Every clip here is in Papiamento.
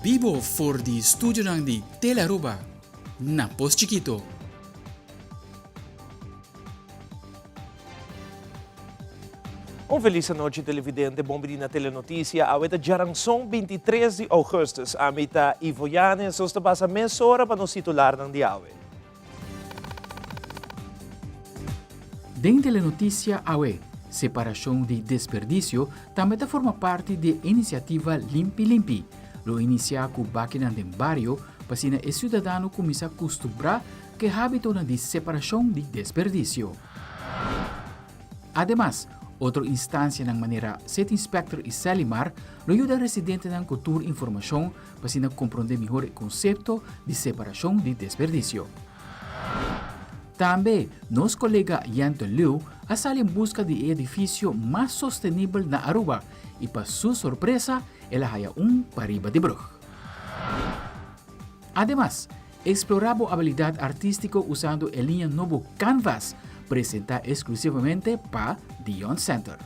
Bibo for di studionan di Telearuba na Pos Chikito. Un felis anochi televidente, bon bini na Telenoticia. Awe ta djaranson 23 di augustus. Ami ta Ivo Yanes, nos ta pasa mesora pa nos titularnan di awe. Den Telenoticia awe, separacion di desperdicio tambe ta forma parti di e iniciativa Limpi Limpi. Lo inicia cu bakinan den bario pa asina e ciudadano cuminsa custumbra cu e habitonan di separacion di desperdicio. Ademas, otro instancianan manera City Inspector y Selimar lo yuda residentenan cu tur informacion pa asina comprende mihor e concepto di separacion di desperdicio. Tambe, nos colega Yente Leeuw a sali en busca di e edificio mas sostenibel na Aruba y pa su sorpresa el a haya un pariba di brug. Ademas, explora bo habilidad artistico usando e liña nobo Canvas, presenta exclusivamente pa Dion Center.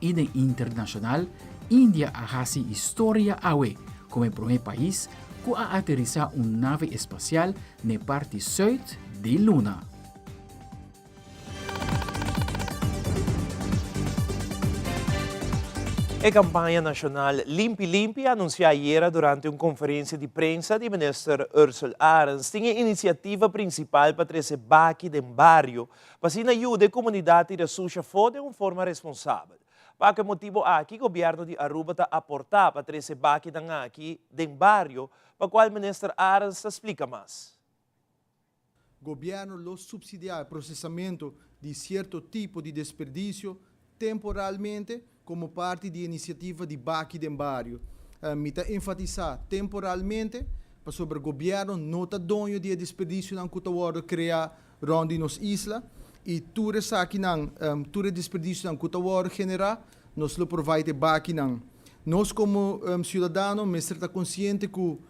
I den internashonal, India a hasi historia awe komo e promé pais ku a aterisá un nave espasial n'e parti sùit di luna. E kampaña nashonal Limpi Limpi anunsiá ayera durante un konferensia di prensa di Minister Ursell Arends tin e inisiativa prinsipal pa trese baki den bario Pa asina yuda e komunidat tira susha afó den un forma responsabel. Pa ku e motibu aki gobièrnu di Aruba ta aportá pa trese bakinan aki den bario, pa kual Minister Arends ta splika mas. Gobièrnu lo supsidiá e prosesamentu di sierto tipo di desperdisio temporalmente komo parti di e inisiativa di Baki den Bario. Mi ta enfatisá temporalmente pasobra gobièrnu no ta doño di e desperdisionan ku ta wòrdu kreá rònt di nos isla i tur esakinan, tur e desperdisionan ku ta wòrdu generá, nos lo provide e bakinan. Nos komo siudadano mester ta konsiente ku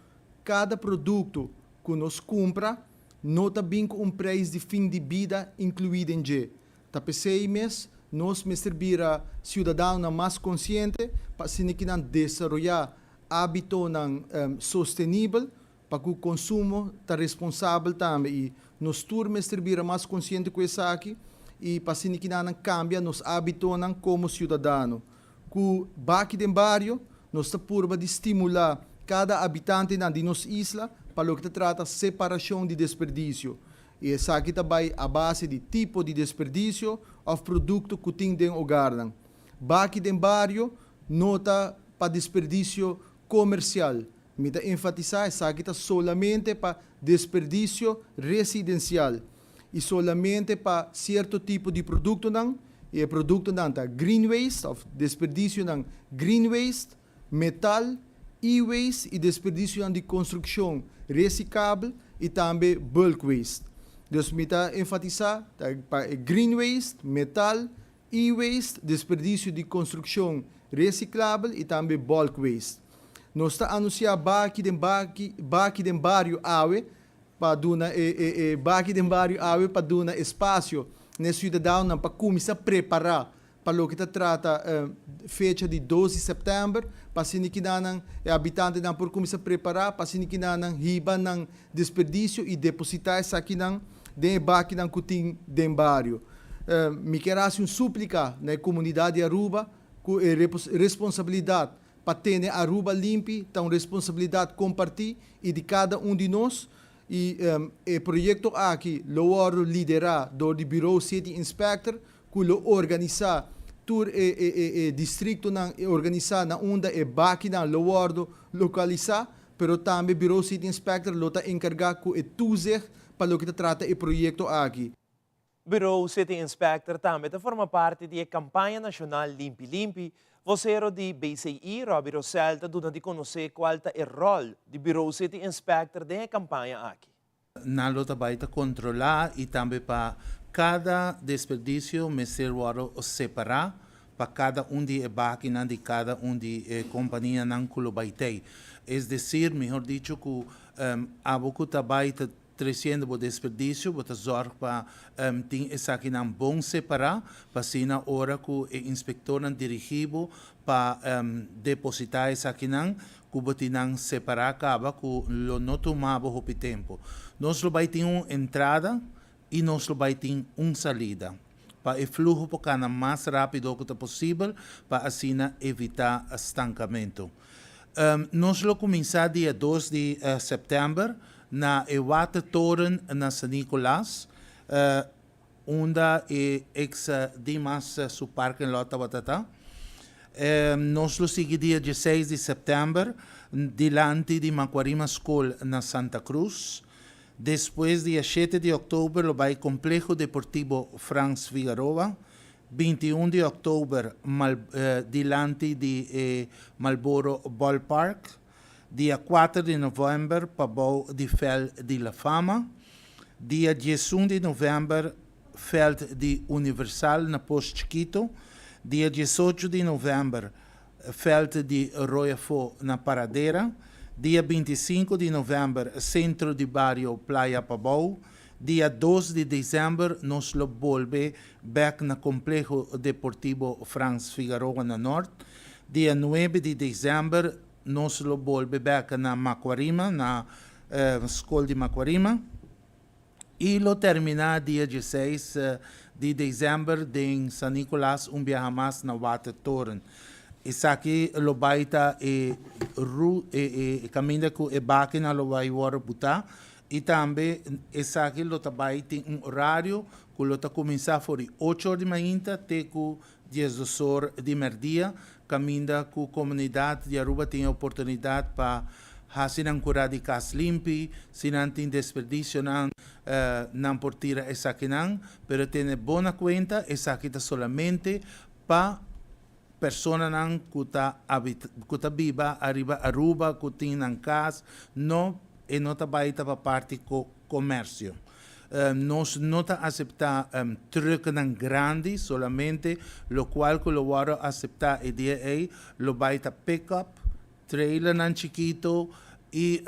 kada produkto ku nos kumpra no ta bin ku un preis di fin di bida inkluí den dje. Ta p'esei mes nos mester bira siudadanonan mas konsiente pa asina ki nan desaroyá ábitonan sostenibel pa ku konsumo ta responsabel tambe i nos tur mester bira mas konsiente ku esaki i pa asina ki nan kambia nos ábitonan komo siudadano. Ku baki den bario nos ta purba di stimulá kada abitantenan di nos isla pa loke ta trata separashon di desperdisio. I esaki ta bai a base di tipo di desperdisio òf produkto ku tin den ogarnan. Baki den bario no ta pa desperdisio komersial. Mi ta enfatisá esaki ta solamente pa desperdisio residensial i solamente pa sierto tipo di produktonan, i e produktonan ta green waste òf desperdisionan green waste, metal, e-waste i desperdisionan di konstrukshon resikabel i tambe bulk waste. Dus mi ta enfatisá ta pa e green waste, metal, e-waste, desperdisio di konstrukshon resiklabel i tambe bulk waste. Nos ta anunsiá baki den baki baki den bario awe pa duna e e e baki den bario awe pa duna espasio na e siudadanonan pa kuminsá prepará Pa loke ta trata fecha di dos di sèptèmber, pa asina kinanan e habitantenan por kuminsá prepará, pa asina kinanan hiba nan desperdisio i depositá esakinan den e bakinan ku tin den bario. Mi kier hasi un súplika na e komunidat di Aruba ku e responsabilidat pa tene Aruba limpi ta un responsabilidat kompartí i di kada un di nos i e proyekto aki lo wòrdu liderá dor di Bureau City Inspector ku lo organisá tur e e distriktonan e organisá na unda e bakinan lo wòrdu lokalisá, pero tambe Bureau City Inspector lo ta enkargá ku e toezicht pa loke ta trata e proyekto aki. Bureau City Inspector tambe ta forma parti di e kampaña nashonal Limpi Limpi. Vosero di BCI, Robby Rosell ta duna di konosé kual ta e ròl di Bureau City Inspector den e kampaña aki. Nan lo ta bai ta kontrolá i tambe pa kada desperdisio mester wòrdu separá pa kada un di e bakinan di kada un di e kompanianan ku lo bai tei. Es desir, mihor dicho ku abo ku ta bai ta. treciendo bo desperdicio, bo ta zorg pa tin esakinan bon separa, pa asina ora cu e inspectornan dirigi bo pa deposita esakinan, cu bo tin nan separa caba cu lo no tuma bo hopi tempo. Nos lo bay tin un entrada y nos lo bay tin un salida pa e fluho por cana mas rapido cu ta posibel pa asina evita stancamento. Nos lo cuminsa dia 2 di september na e Watertoren na San Nicolas, unda e ex Dimas su parking lot tabata ta. Nos lo sigui dia 16 di september dilanti di Macuarima School na Santa Cruz. Despues dia 7 di october lo bay Complejo Deportivo Frans Figaroa. 21 di october mal, dilanti di e Marlboro Ballpark. Dia 4 di november pabou di veld di La Fama. Dia 11 di november veld di Universal na Pos Chiquito. Dia 18 di november veld di Royafo na Paradera. Dia 25 di november Centro di Bario Playa Pabou. Dia 2 di december nos lo bolbe back na Complejo Deportivo Frans Figaroa na Noord. Dia 9 di december nos lo bolbe back na Macuarima, na Scol di Macuarima. Y lo termina dia 16 di december den San Nicolas, un biaha mas na Watertoren. Esaki lo bay ta e caminda cu e bakinan lo bay wordo buta y tambe esaki lo ta bay tin un horario cu lo ta cuminsa for di 8 or di mainta te cu 12 or di merdia, caminda cu comunidad di Aruba tin oportunidad pa hasi nan cura di cas limpi, si nan tin desperdicio nan, nan por tira esakinan, pero tene bon cuenta, esaki ta solamente pa personanan cu ta biba ariba Aruba, cu tin nan cas, no, e no ta bay ta pa parti comercio. Nos no ta acepta trucknan grandi solamente, locual cu lo wordo acepta e dia ey lo bay ta pick-up, trailernan chikito y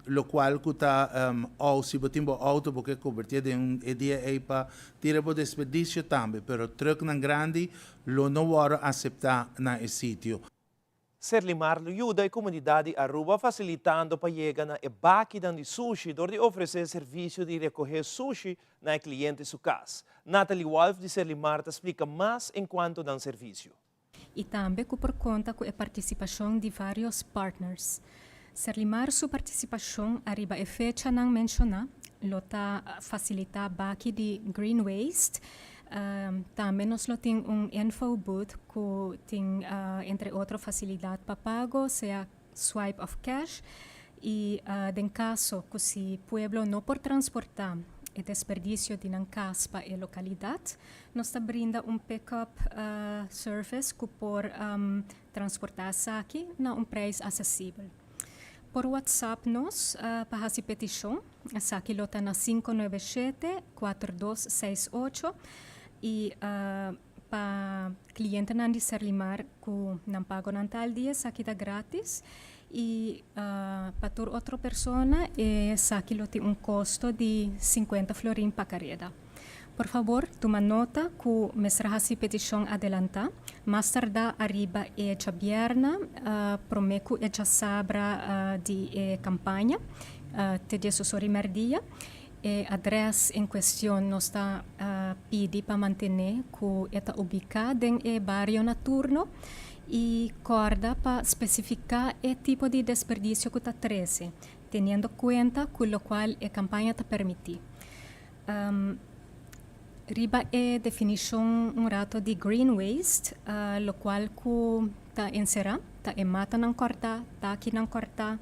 locual cu ta of si bo tin bo auto bo kier converti den un e dia ey pa tira bo desperdicio tambe, pero trucknan grandi lo no wordo acepta na e sitio. Serlimar lo yuda e comunidad di Aruba facilitando pa yega na e bakinan di sushi door di ofrece servicio di recoge sushi na e cliente su cas. Natalie Wolf di Serlimar ta splica mas en cuanto nan servicio. Y tambe cu por conta cu e participacion di varios partners. Serlimar su participacion ariba e fechanan menciona lo ta facilita baki di green waste. Tambe nos lo tin un info booth cu tin entre otro facilidad pa pago, sea swipe of cash. Y den caso cu si pueblo no por transporta e desperdicio di nan cas pa e localidad, nos ta brinda un pick-up service cu por transporta esaki na un prijs accesibel. Por WhatsApp nos pa haci peticion, esaki lo ta na 597-4268 y pa clientenan di Serlimar cu nan pagonan ta al dia, esaki ta gratis y pa tur otro persona esaki lo tin un costo di 50 florin pa careda. Por fabor, tuma nota cu mester haci peticion adelanta, mas tarda ariba e diabierna prome cu e diasabra di e campaña, te 12 or y merdia. E adres en cuestion nos ta pidi pa mantene cu e ta ubica den e bario na turno y corda pa specifica e tipo di desperdicio cu ta trece, teniendo cuenta cu locual e campaña ta permiti. Riba e definicion un rato di green waste, locual cu ta encera, ta e matanan corta, takinan corta,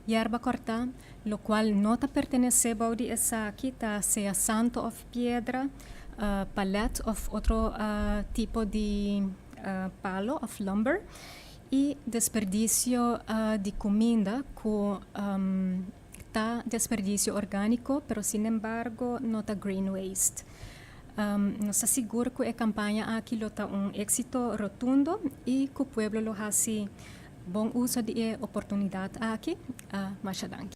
yerba corta, locual no ta pertenece bou di esaki, ta sea santo of piedra, palet of otro tipo di palo of lumber, y desperdicio di cuminda cu ta desperdicio organico, pero sin embargo no ta green waste. Nos ta sigur cu e campaña aki lo ta un exito rotundo y cu pueblo lo haci bon uso di e oportunidad aki. Masha danki.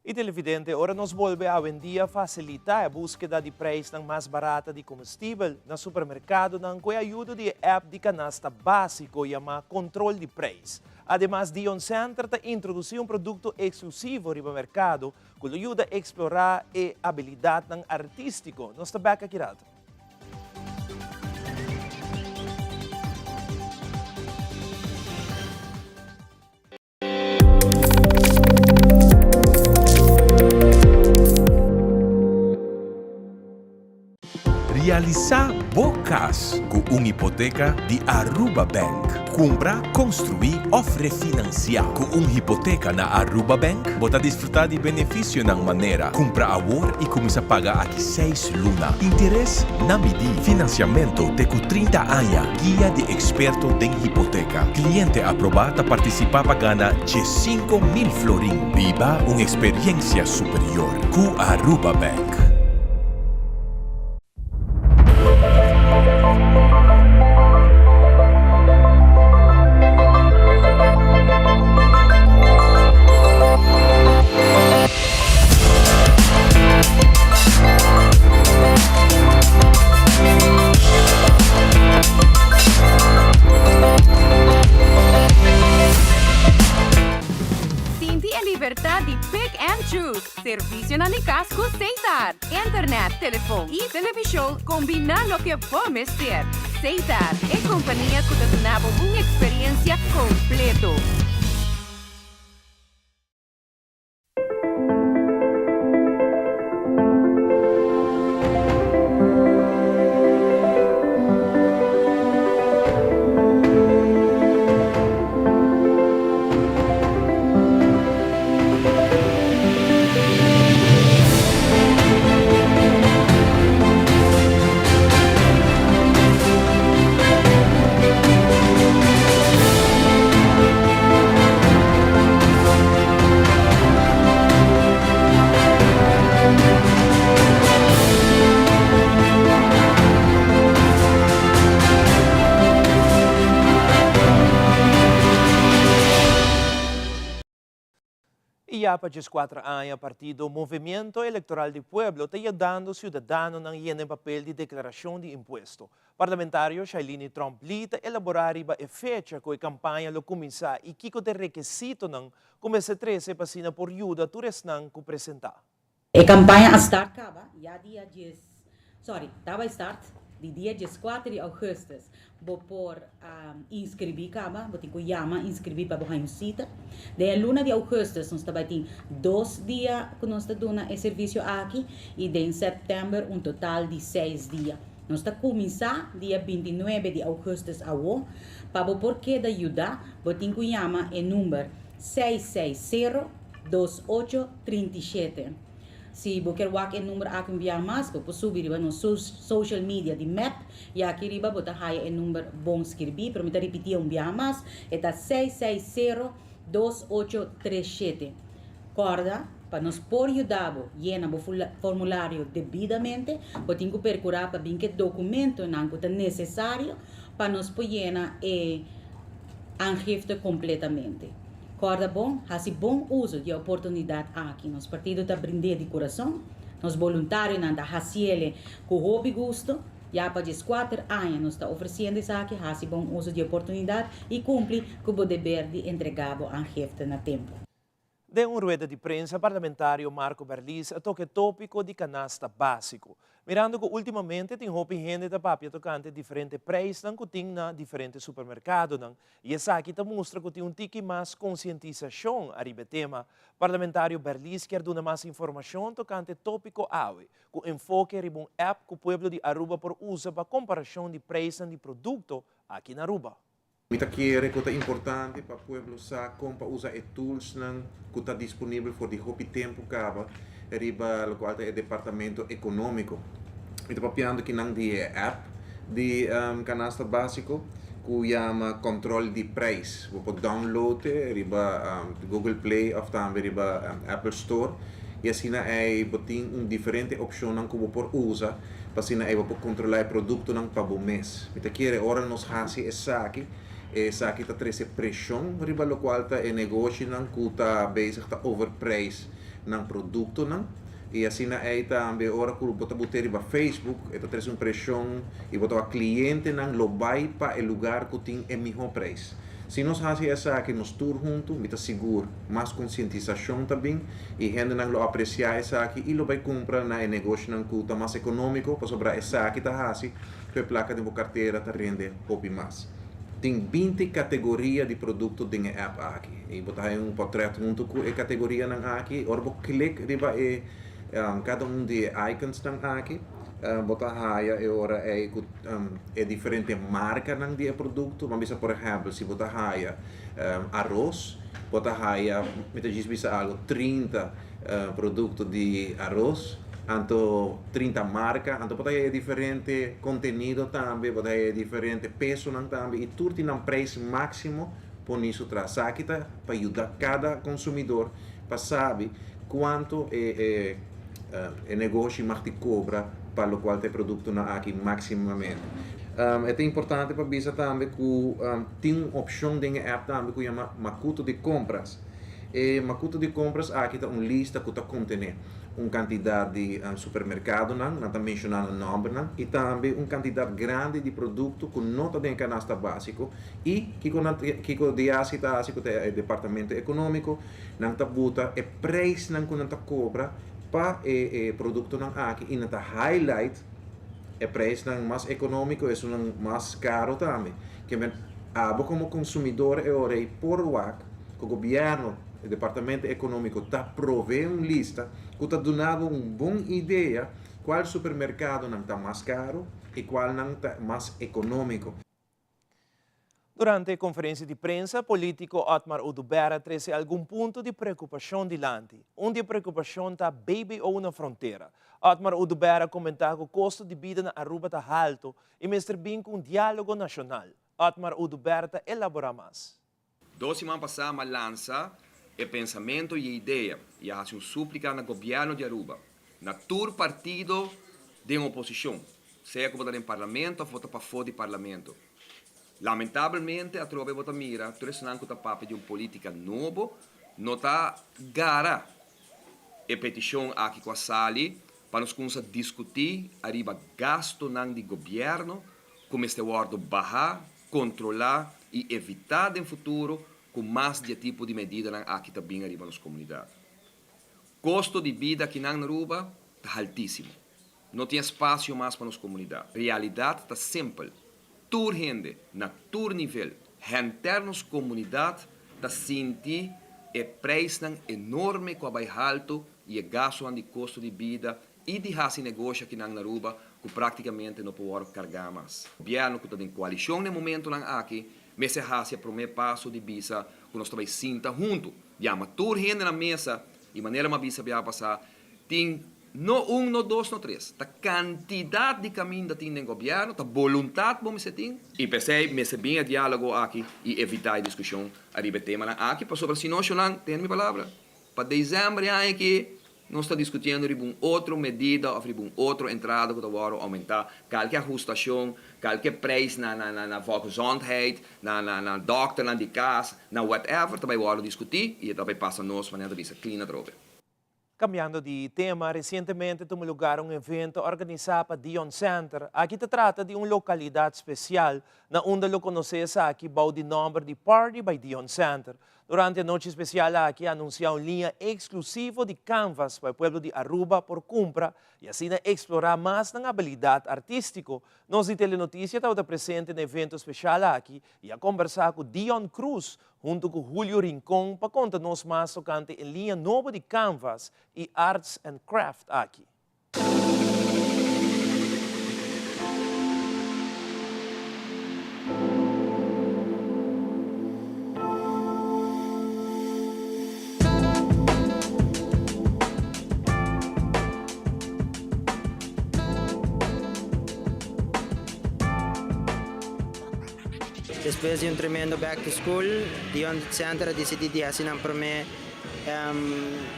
Y televidente, ora nos bolbe awendia facilita e buskeda di prijsnan mas barata di comestibel na supermercadonan cu e ayudo di e app di canasta basico yama Control di Prijs. Ademas Dion Center ta introduci un producto exclusivo riba mercado cu lo yuda explora e abilidadnan artistico. Nos ta bek aki rato. Realisá bo kas ku un hipoteka di Aruba Bank. Kumpra, konstruí òf refinansiá. Ku un hipoteka na Aruba Bank bo ta disfrutá di benefisionan manera, kumpra awor i kuminsá paga aki seis luna, interes na midí, finansiamentu te ku 30 aña, Guia di eksperto den hipoteka. Kliente aprobá ta partisipá pa gana 15,000 florin. Biba un eksperiensia superior ku Aruba Bank. Sinti e libertad di pick and choose. Servicionan di cas cu Setar. Internet, telefon y television combina loke bo mester. Setar, e compania cu ta duna bo un experiencia completo. Y ya pa 14 aña partido Movimiento Electoral di Pueblo ta yudando ciudadanonan yena e papel di declaracion di impuesto. Parlamentario Shailiny Tromp-Lee ta elabora riba e fecha cu e campaña lo cuminsa y kico ta e rekesitonan cu mester trece pa asina por yuda tur esnan cu presenta. E campaña a start caba ya dia djes, sorry, ta bay start di dia 14 di augustus. Bo por inscribi caba, bo tin cu yama inscribi pa bo haña un cita. Den e luna di augustus nos ta bay tin dos dia cu nos ta duna e servicio aki y den september un total di seis dia. Nos ta cuminsa dia 29 di augustus awo. Pa bo por keda yuda, bo tin cu yama e number 660 2837. Si bo kier wak e number aki un biaha mas, bo por subi riba nos social media di mep y aki riba bo ta haya e number bon skirbi, pero mi ta ripiti'e un biaha mas, e ta 660 2837. Corda, pa nos por yuda bo yena bo formulario debidamente, bo tin cu percura pa bin cu e documentonan cu ta necesario pa nos por yena e aangifte completamente. Corda bon, haci bon uzo di e oportunidad aki. Nos partido ta brind'é di curason, nos boluntarionan ta haciele cu hopi gusto. Ya pa 14 aña nos ta ofreciendo esaki, haci bon uzo di e oportunidad y cumpli cu bo deber di entrega bo aangifte na tempo. Den un rueda di prensa, parlamentario Marco Berlis a toca e topico di canasta basico. Mirando cu ultimamente tin hopi hende ta papia tocante diferente prijsnan cu tin na diferente supermercadonan y esaki ta mustra cu tin un tiki mas concientisacion ariba e tema, parlamentario Berlis kier duna mas informacion tocante e topico awe, cu enfoke riba un app cu pueblo di Aruba por usa pa comparacion di prijsnan di producto aki na Aruba. Mi ta kere ku ta importante pa pueblo sa kon pa usa e toolsnan ku ta disponibel for di hopi tempu kaba riba lokual ta e departamento ekonómiko. Mi ta papiando kinan di e app di Kanasta Básiko ku yama Kòntròl di Preis. Bo por download e riba Google Play òf tambe riba Apple Store i asina ei bo tin un diferente opshonnan ku bo por usa pa asina ei bo por kontrolá e produktonan pa bo mes. Mi ta kere ora nos hasi esaki, esaki ta trese preshon riba lokual ta e negoshinan ku ta bezig ta overprijs. nan produktonan i asina ei tambe ora ku bo ta bot'é riba Facebook e ta trese un preshon i bo ta wak klientenan lo bai pa e lugar ku tin e mihó preis. Si nos hasi esaki nos tur huntu mi ta sigur mas konsientisashon ta bin i hendenan lo apresiá esaki i lo bai kumpra na e negoshonan ku ta mas ekonómiko pasobra esaki ta hasi ku e plaka den bo kartera ta rende hopi mas. Tin 20 kategoria di produkto den e app aki i bo ta haña un pòtrèt huntu ku e kategorianan aki. Ora bo klik riba e kada un di e iconsnan aki bo ta haña e ora ei ku e diferente markanan di e produkto. Ban bisa por ehèmpel si bo ta haña aros bo ta haña mi ta djis bisa algu 30 produkto di aros anto 30 marka anto bo ta haña e diferente kontenido tambe bo ta haña e diferente pesonan tambe i tur tin nan preis máksimo poni su tras. Esaki ta pa yuda kada konsumidor pa sabi kuantu e e negoshi mag di kobra pa lokual ta e produktonan aki máksimamente. E ta importante pa bisa tambe ku tin un opshon den e app tambe ku yama Makuto di Kompras. E makuto di kompras aki ta un lista ku ta kontené un kantidat di supermerkadonan, nan ta menshoná nan nòmbernan, i tambe un kantidat grandi di produkto ku no ta den kanasta básiko i kiko nan kiko DIASI ta hasi ku ta e departamento ekonómiko, nan ta buta e preisnan ku nan ta kobra pa e e produktonan aki i nan ta highlight e preisnan mas ekonómiko esunnan mas karo tambe. Ke men abo komo konsumidor e ora ei por wak ku gobièrnu, e departamento ekonómiko ta provee un lista ku ta duna bo un bon idea kual supermerkadonan ta mas karu i kualnan ta mas ekonómiko. Durante e konferensia di prensa, polítiko Otmar Oduber a trese algun punto di preokupashon dilanti. Un di e preokupashon ta BBO na frontera. Otmar Oduber a komentá ku kosto di bida na Aruba ta halto i mester bin ku un diálogo nashonal. Otmar Oduber ta elaborá mas. Dos siman pasá m'a lansa e pensamento i e idea i a hasi un súplika na gobièrnu di Aruba, na tur partido den oposishon, sea ku bo ta den parlamento òf bo ta pafó di parlamento. Lamentabelmente atrobe bo ta mira tur esnan ku ta papia di un polítika nobo no ta gara e petishon aki ku a sali pa nos kumsa diskutí ariba gastonan di gobièrnu ku mester wòrdu bahá, kontrolá i evitá den futuro ku mas di e tipo di medidanan aki ta bin ariba nos komunidat. Kosto di bida akinan na Aruba ta haltísimo. No tin espasio mas pa nos komunidat. Realidat ta simpel, tur hende na tur nivel, henter nos komunidat ta sinti e preisnan enorme ku a bai haltu i e gastunan di kosto di bida i di hasi negoshi akinan na Aruba ku praktikamente no por wòrdu kargá mas. Gobièrnu ku ta den koalishon na e momentunan aki mester hasi e promé paso di bisa ku nos ta bai sinta huntu, yama tur hende na mesa i manera mi a bisa biaha pasá tin no un, no dos, no tres, ta kantidat di kaminda tin den gobièrnu, ta boluntat bo mester tin. I p'esei mester bin e diálogo aki i evitá e diskushon ariba e temanan aki pasobra si no shonnan, tene mi palabra, pa desèmber e aña aki Nos ta diskutiendo riba un otro medida òf riba un otro entrada ku ta wòrdu oumentá, kalke ahustashon, kalke preis na na na volksgezondheid, na na na dòkternan di kas, na whatever ta bai wòrdu diskutí i e ta bai pasa nos manera ta bisa clean atrobe. Kambiando di tema, resientemente tuma lugar un evento organisá pa Dion Center. Aki ta trata di un lokalidat spesial na unda lo konosé esaki bou di nòmber di Party by Dion Center. Durante e nochi especial aki a anuncia un liña exclusivo di canvas pa e pueblo di Aruba por cumpra y asina explora mas nan habilidad artistico. Nos di Telenoticia tabata presente na evento special aki y a combersa cu Dion Cruz hunto cu Julio Rincon pa conta nos mas tocante e liña nobo di canvas y arts and craft aki. Despues di un tremendo back to school, Dion Center a disidí di hasi nan promé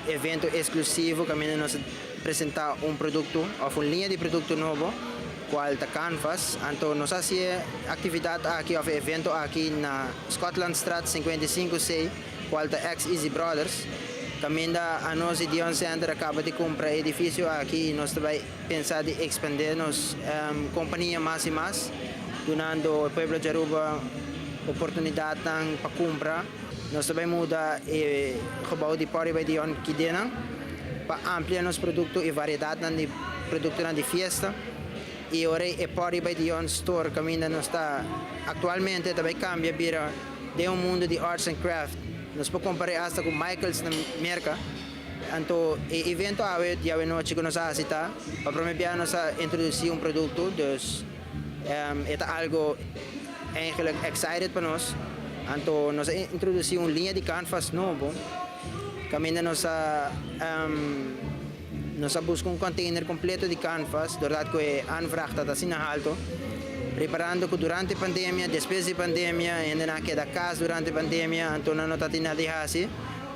evento eksklusivo kaminda nos a presentá un produkto òf un liña di produkto nobo kual ta Canvas. Anto nos a hasi e aktividat aki òf e evento aki na Scotlandstraat 55 C kual ta ex Easy Brothers. Caminda anos di Dion Center a caba di cumpra e edificio aki y nos ta bay pensa di expande nos compania mas y mas, dunando e pueblo di Aruba oportunidadnan pa cumpra. Nos ta bay muda e gebouw di Party by Dion kidenan pa amplia nos producto y variedadnan di productonan di fiesta. Y ora e Party by Dion store caminda nos ta actualmente ta bay cambia bira den un mundo di arts and craft. Nos por compar'é hasta cu Michaels na Merca. Anto e evento awe di awe nochi cu nos a haci ta pa prome bia nos a introduci un producto, dus e ta algo eigenlijk excited pa nos. Anto nos a introduci un liña di canvas nobo caminda nos a Nos a busca un container completo di canvas doordat cu e aanvraag ta asina halto. Riparando cu durante pandemia, despues di pandemia, hendenan a keda cas durante pandemia, anto nan no ta tin nada di haci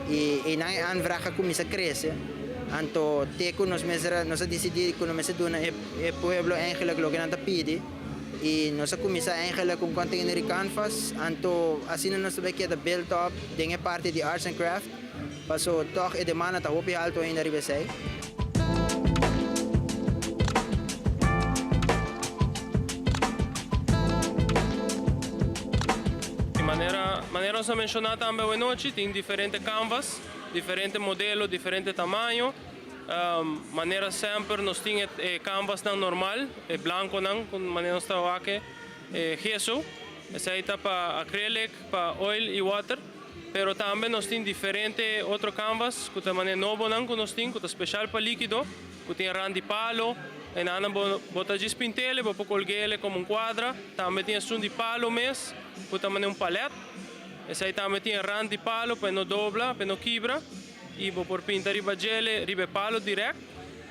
y eynan e aanvraag a cuminsa crece. Anto te cu nos mester nos a dicidi cu nos mester duna e e pueblo eigenlijk loke nan ta pidi y nos a cuminsa eigenlijk cu un container di canvas, anto asina nos ta bay keda build up den e parti di arts and craft. Paso tòg e demanda ta hopi haltu ainda riba esei. Di manera manera nos a menshoná tambe awenochi tin diferente canvas, diferente modelo, diferente tamaño. Manera semper nos tin e e canvasnan normal, e blankonan ku manera nos ta wak e gesso, esei ta pa acrylic, pa oil i water. Pero tambe nos tin diferente otro canvas cu ta manera nobonan cu nos tin cu ta special pa likido, cu tin rand di palo, e nan bo bo ta djis pintele, bo por colguele como un cuadra. Tambe tin esun di palo mes cu ta manera un palet, esey tambe tin e rand di palo pa e no dobla, pa e no kibra y bo por pinta riba djele riba e palo direct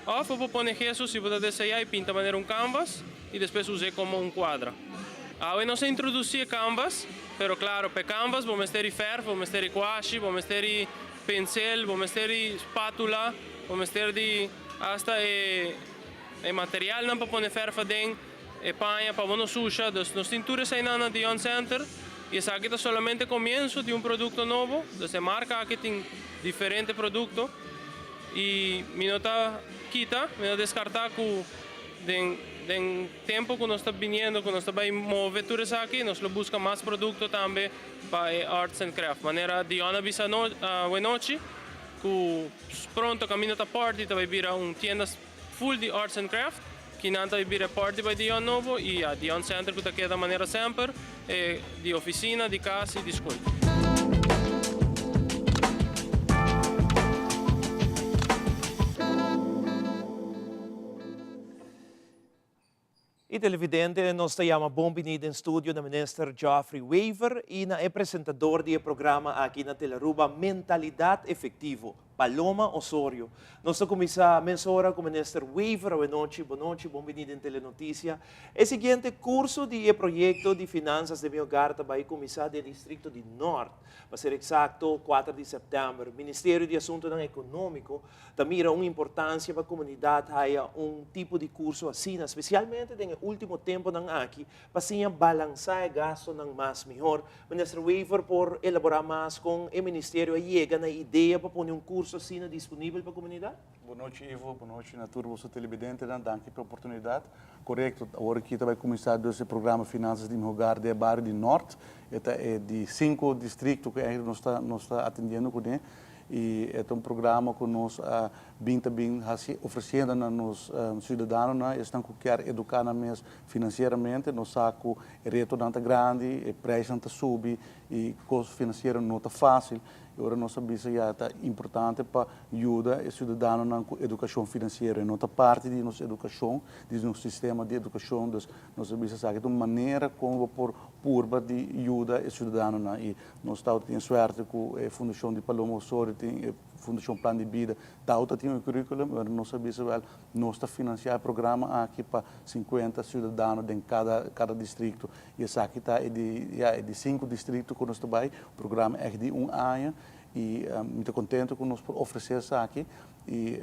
of bo por pone gesso si bo ta desea y pinta manera un canvas y despues use como un cuadra. Awe nos a introduci e canvas. Pero claro, p'e canvas bo mester di verf, bo mester di kwashi, bo mester di pensel, bo mester di spatula, bo mester di hasta e e materialnan pa pone verf aden, e paña pa bo no susha. Dus nos tin tur eseinan na Dion Center y esaki ta solamente comienso di un producto nobo. Dus e marca aki tin diferente producto y mi no ta kita, mi no ta descarta cu den den. Tempo ku nos ta biniendo, ku nos ta bai move tur esaki, nos lo buska mas produkto tambe pa e arts and craft. Manera Dion a bisa awenochi, ku pronto kaminda ta party ta bai bira un tienda full di arts and craft, kinan ta bai bira e party bai Dion nobo i ya Dion Center ku ta keda manera semper e di ofisina, di kas i di skol. Y televidente, nos ta yama bon bini den studio na Minister Geoffrey Wever y na e presentador di e programa aki na Telearuba Mentalidad Efectivo, Paloma Osorio. Nos ta cuminsa mesora cu Minister Wever awenochi. Bonochi, bon bini den Telenoticia. E siguiente curso di e proyecto di Finanzas den mi Hogar ta bay cuminsa den districto di Noord, pa ser exacto cuater di september. Ministerio di Asuntonan Economico Ta mira un importancia pa comunidad haya un tipo di curso asina, specialmente den e ultimo temponan aki, pa siña balansa e gastonan mas mihor. Minister Wever por elabora mas con e ministerio a yega na e idea pa pone un curso asina disponibel pa comunidad? Bon nochi Ivo, bon nochi na tur boso televidentenan, danki pa e oportunidad. Corecto, awor aki ta bay cuminsa dus e programa Finanzas di Mi Hogar den e bario di Noord. E ta e di cinco districto cu eigenlijk nos ta nos ta atendiendo cune. I e ta un programa ku nos a bin ta bin hasi ofresiendo na nos siudadanonan, esnan ku kier eduká nan mes finansieramente. Nos sa ku e retonan ta grandi, e preisnan ta subi i kos finansiero no ta fásil. I ora nos a bisa ya ta importante pa yuda e siudadanonan ku edukashon finansiero. E no ta parti di nos edukashon, di nos sistema di edukashon. Dus nos a bisa esaki ta un manera kon bo por purba di yuda e siudadanonan. I Nos tawata tin e suerte ku e Fundashon di Paloma Osorio tin e Fundashon Plan di Bida tawata tin un curriculum, pero nos a bisa wèl nos ta finansiá e programa aki pa sinkuenta siudadano den kada kada distrikto i esaki ta e di ya e di sinku distrikto ku nos ta bai, programa ègt di un aña i mi ta kontento ku nos por ofresé esaki. Y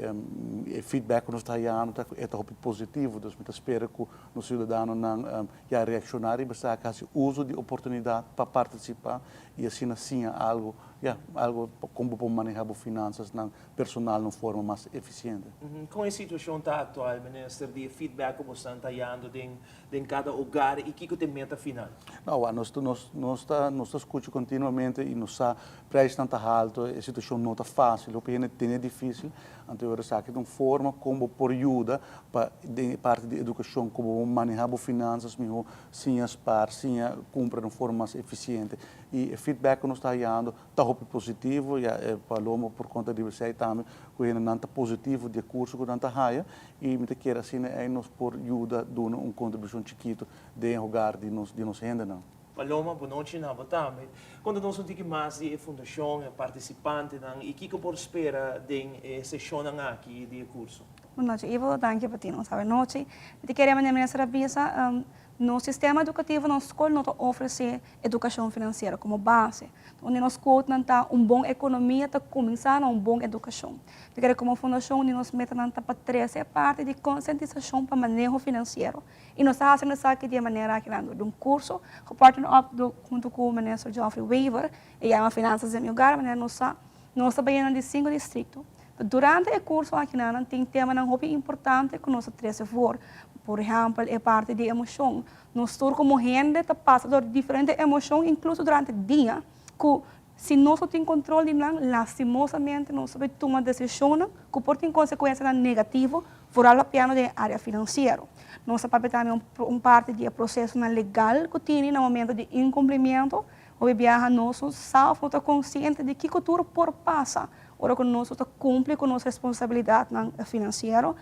e feedback cu nos ta hayando ta e ta hopi positivo, dus mi ta spera cu nos ciudadanonan ya reacciona riba esaki, haci uso di oportunidad pa participa y asina siña algo, ya, algo con bo por maneha bo finanzasnan personal na un forma mas eficiente. Con e situacion ta actual, Minister, di e feedback cu bosan ta hayando den den cada hogar y kico ta e meta final? No, nos nos nos ta nos ta scucha continuamente y nos sa prijsnan ta halto, e situacion no ta facil, hopi hende tene dificil, anto ora esaki ta un forma con bo por yuda pa den e parti di educacion con bo maneha bo finanzas miho, siña spaar, siña cumpra den un forma mas eficiente. Y e feedback cu nos ta hayando ta hopi positivo, ya e Palomo por conta riba esey tambe cu hendenan ta positivo di e curso cu nan ta haya y mi ta kere asina ey nos por yuda duna un contribucion chikito den e hogar di nos di nos hendenan. Paloma, bonochi na bo tambe. Conta nos un tiki mas di e fundacion, e participantenan y kico por spera den e sesionnan aki di e curso. Bonochi Ivo, danki pa tin nos awe nochi. Mi ta kere manera Minister a bisa, Nos sistema edukativo, nos skol no ta ofresé edukashon finansiero komo base. Un di nos quotenan ta, Un bon ekonomia ta kuminsá na un bon edukashon. Mi kere komo fundashon un di nos metanan ta pa trese e parti di konsientisashon pa maneho finansiero. I nos ta hasi esaki di e manera aki nan dor di un kurso ku partner up huntu ku Minister Geoffrey Wever, e yama Finanzas den mi Hogar, manera nos sa nos ta bayendo di sinku distrikto. Durante e kurso akinan nan tin temanan hopi importante ku nos ta trese for. Por ehèmpel e parti di emoshon. Nos tur komo hende ta pasa dor di diferente emoshon inkluso durante dia ku si nos no tin kontrol di nan lastimosamente nos ta bai tuma desishonnan ku por tin konsekuensianan negativo foral papiando den e área finansiero. Nos ta papia tambe un parti di e prosesonan legal ku tini na momento di inkumplimiento. Hopi biaha nos no sa òf no ta konsiente di kiko tur por pasa Ora ku nos no ta kumpli ku nos responsabilidatnan finansiero,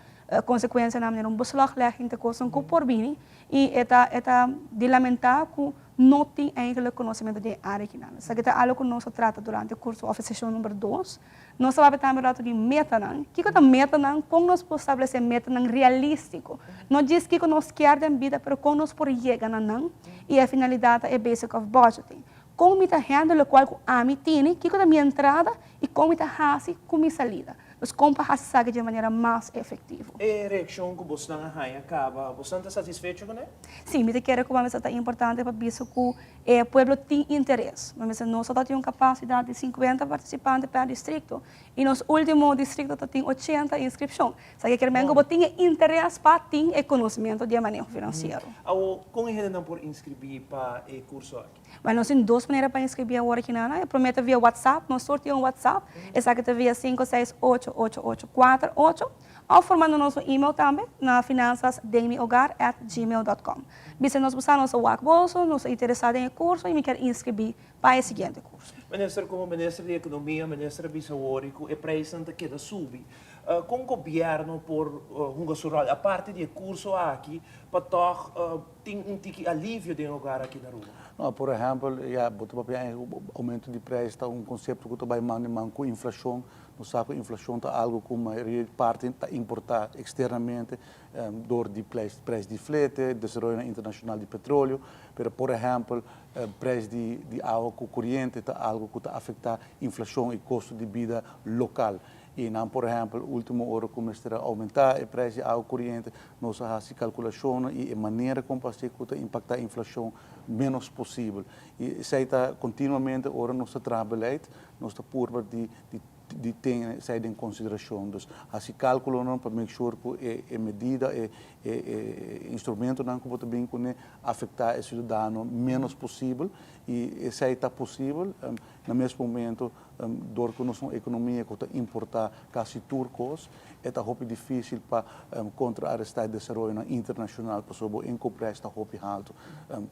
konsekuensianan manera un beslaglegging ta kosnan ku por bini i e ta e ta di lamentá ku no tin eigenlijk konosementu den e área kinan. Esaki ta algu ku nos a trata durante kurso òf e seshon number dos. Nos ta papia tambe un ratu di metanan. Kiko ta metanan? Kon nos por stablesé metanan realístiko? No djis kiko nos kier den bida pero kon nos por yega na nan i e finalidat ta e basic of budgeting. Kon mi ta handle lokual ku ami tini, kiko ta mi entrada i kon mi ta hasi ku mi salida. Dus kon pa hasi esaki dje manera mas efektivo. E reakshon ku bosnan a haña kaba, bosnan ta satisfecho kuné? Sí, mi ta kere ku mester ta importante pa bisa ku e pueblo tin interes. Mi mester nos ta tin un kapasidat di sinkuenta partisipante per distrikto i nos último distrikto ta tin ochenta inskripshon. Esaki kier men ku bo tin e interes pa tin e konosementu di e maneho finansiero. Awor, kon e hendenan por inskribí pa e kurso aki? Bueno, nos tin dos manera pa inscribí awor aki nan. E promé ta via WhatsApp, nos tur tin un WhatsApp. Esaki ta via sinku seis ocho ocho ocho kuater ocho. Òf por manda nos un email tambe na finanzasdenmihogar at gmail dot com. Bisa nos bo sa nos a wak boso, nos ta interesá den e kurso i mi kier inscribí pa e siguiente kurso. Minister, komo Minister di Ekonomia, Minister a bisa awor ku e preisnan ta keda subi. Kon gobièrnu por hunga su ròl aparte di e kurso aki pa tòg Tin un tiki alivio den hogar aki na Aruba? No, por ehempel, ya, bo ta papia aumento di prijs ta un concepto cu ta bay man den man cu inflacion. Nos sa cu inflacion ta algo cu mayoria parti ta importa externamente door di prijs di flete, desaroyonan internacional di petroleo. Pero por ehempel, prijs di awa cu coriente ta algo cu ta afecta inflacion y costo di bida local. Y nan por ehempel, ultimo ora cu mester a aumenta e prijs di awa coriente, Nos a hasi kalkulashonnan i e manera kon pa hasi ku ta impaktá inflashon ménos posibel. I esei ta kontinuamente ora nos ta traha beleid, nos ta purba di di tene esei den konsiderashon. Dus hasi kalkulonan pa make sure ku e e medida, e e e instrumentonan ku bo ta bin kuné afektá e siudadano ménos posibel. I esei ta posibel na mes momento dor ku nos ta un ekonomia ku ta importá kasi tur kos. E ta hopi difícil pa contraarestá e desaroyonan internacional pasobra bo inkooprijs ta hopi halto.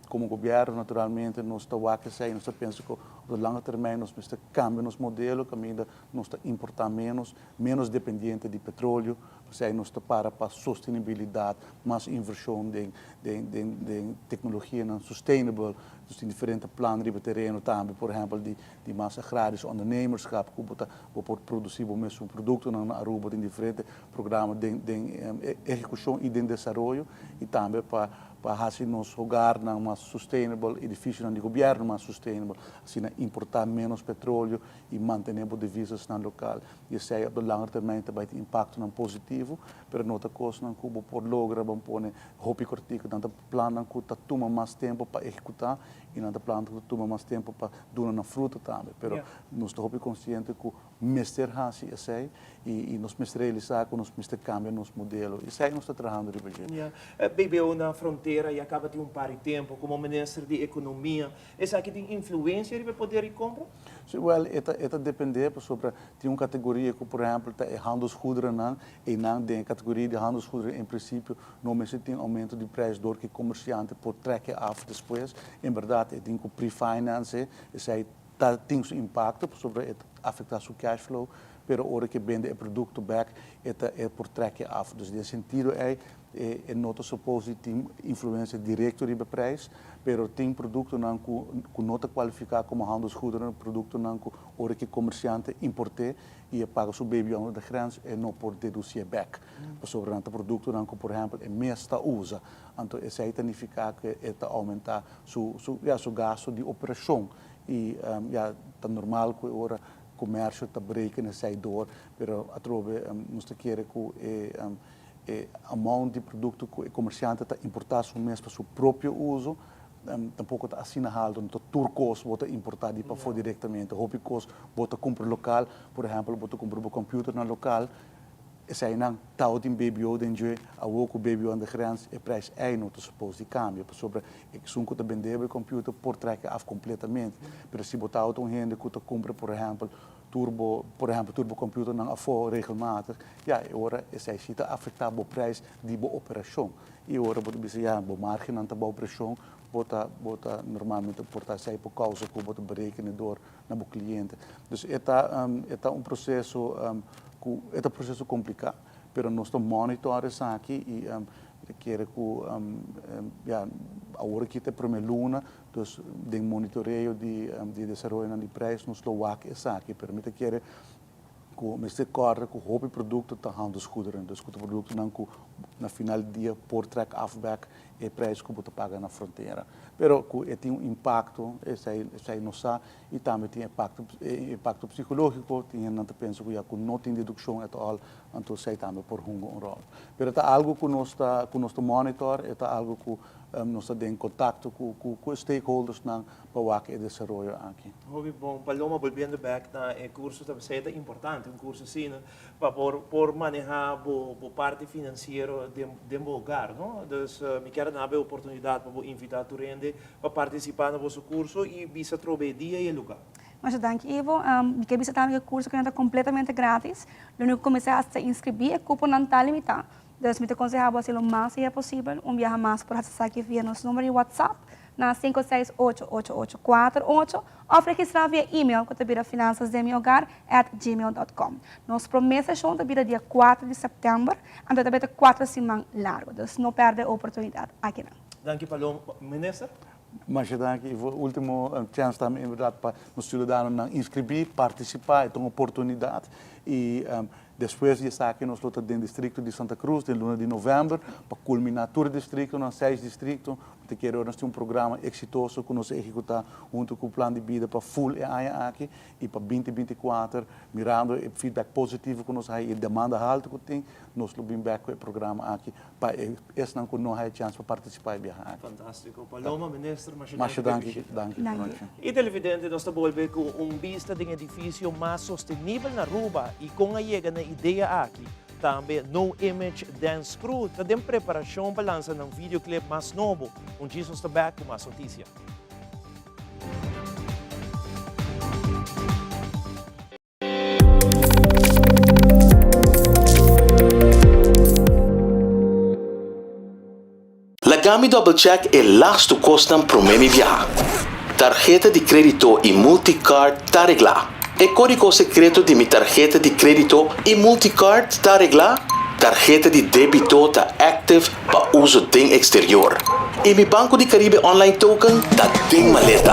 Como gobierno naturalmente nos ta wak esei, nos ta pensa cu op de lange termijn nos mester cambia nos modelo caminda nos ta importá menos, menos dependiente di petroleo, p'esei nos ta para pa sostenibilidad, mas inversion den den den den tecnologianan sustainable, nos tin diferente plan riba tereno tambe, por ehempel di Di mas agrarisch ondernemerschap ku bo ta bo por produsí bo mesun produktonan na Aruba tin diferente programa den den ehekushon i den desaroyo i tambe pa pa hasi nos hogarnan mas sustainable, edificionan di gobierno mas sustainable, asina importa menos petroleo y mantene bo divisasnan local. Y esey op de lange termijn ta bay tin impactonan positivo, pero no ta cosnan cu bo por logra ban pone hopi cortico. Nan ta plannan cu ta tuma mas tempo pa ehecuta y nan ta plannan cu ta tuma mas tempo pa duna nan fruto tambe. Pero nos ta hopi consciente cu mester haci esey y nos mester realisa cu nos mester cambia nos modelo. Esey nos ta trahando riba dje. Ya. BBO na frontera ya caba tin un par di tempo. Como minister di Economia, esaki tin influencia riba e poder di compra? Si, wel, e ta e ta depende pasobra tin un categoria cu por ehempel ta e handelsgoederennan, eynan den e categoria di handelsgoederen en principio no mester tin aumento di prijs door cu e comerciante por trek e af despues. En berdad e tin cu pre-finance esey ta tin su impacto pasobra e ta afecta su cash flow, pero ora cu e bende e producto bek e ta e por trek e af. Dus den sentido ey e e no ta suppose di tin influencia directo riba e prijs, pero tin productonan cu cu no ta cualifica como handelsgoederen, productonan cu ora cu e comerciante importe y e paga su baby onder de grens e no por deducié bek, pasobra nan ta productonan cu por ehempel e mes ta usa, anto esey ta nifica cu e ta aumenta su su ya su gasto di operacion y ya ta normal cu e ora comercio ta breken esey door pero atrobe nos ta kere cu e e amount di producto cu e comerciante ta importa su mes pa su propio uso tampoco ta asina halto no ta tur cos bo ta importa di pafo directamente hopi cos bo ta cumpra local por ehempel bo ta cumpra bo computer na local Eseinan tabatin BBO den dje, awor ku BBO aan de grens, e prijs ei no ta suppose di kambia, pasobra esun ku ta bende bo e computer por trek e af kompletamente. Pero si bo tabata un hende ku ta kumpra por ehèmpel tur bo, por ehèmpel tur bo computernan afó regelmatig, ya, e ora esei si ta afektá bo prijs di bo operashon. I e ora bo ta bisa, ya, bo margennan ta bou preshon, bo ta, bo ta normalmente por ta esei por kousa ku bo ta berekene dor na bo cliente. Dus e ta e ta un proceso cu e ta un proceso complica, pero nos ta monitor esaki y mi ta kere cu ya awor aki ta e prome luna, dus den monitoreo di di desaroyonan di prijs nos lo wak esaki, pero mi ta kere cu mester corda cu hopi producto ta handelsgoederen, dus cu ta productonan cu na final di dia por trek af bek e prijs cu bo ta paga na frontera. Pero cu e tin un impacto, esey esey nos sa, y tambe tin impacto impacto psicologico, tin hendenan ta pensa cu ya cu no tin deduccion at all, anto esey tambe por hunga un rol. Pero ta algo cu nos ta cu nos ta monitor, e ta algo cu nos ta den contacto cu cu cu e stakeholdersnan pa wak e desaroyo aki. Hopi bon. Paloma, bolbiendo bek na e curso ta esey ta importante, un curso asina, pa por por maneha bo bo parti financiero den den bo hogar, no? Dus mi kier a duna bo e oportunidad pa bo invita tur hende pa participa na boso curso y bisa trobe e dia y e lugar. Masha danki Ivo. Mi ke bisa tambe ku e kurso kinan ta kompletamente gratis. Lo úniko ku mester hasi ta inskribí, e kuponan ta limitá. Dus mi ta konsehá bo hasi lo mas lihe posibel. Un biaha mas por hasi esaki via nos number di WhatsApp na sinku seis ocho ocho ocho kuater ocho òf registrá via email ku ta bira finansasdenmihogar at gmail dòt kòm. Nos promé seshon ta bira dia kuater di sèptèmber, anto ta bira ta kuater siman largu. Dus no pèrdè e oportunidat akinan. Danki Paloma. Minister? Masha danki Ivo. Ultimo chèns tambe inderdat pa nos siudadanonan inskribí, partisipá, e ta un oportunidat i Despues di esaki nos lo ta den districto di Santa Cruz den luna di november pa culmina tur e districtonan, seis districto. Mi ta kere ora nos tin un programa exitoso cu nos a ehecuta hunto cu Plan di Bida pa full e aña aki y pa binti binti kuater mirando e feedback positivo cu nos a haya y e demanda halto cu tin, nos lo bin bek cu e programa aki pa e esnan cu no haya chance pa participa e biaha aki. Fantastico. Paloma, Minister, masha Masha danki danki, p'e bishita. danki. Danki. Y televidente, nos ta bolbe cu un bista den edificio mas sostenibel na Aruba y con a yega na idea aki. Tambe No Image Dance Crew ta den preparacion pa lansa nan videoclip mas nobo. Un djis nos ta back cu mas noticia. Laga mi double check e lastu kosnan promé mi biaha. Tarheta di krédito i multicard ta reglá. E kódigo sekreto di mi tarheta di krédito i multicard ta reglá? Tarheta di débito ta active pa uso den exterior. I mi Banco di Caribe online token ta den maleta.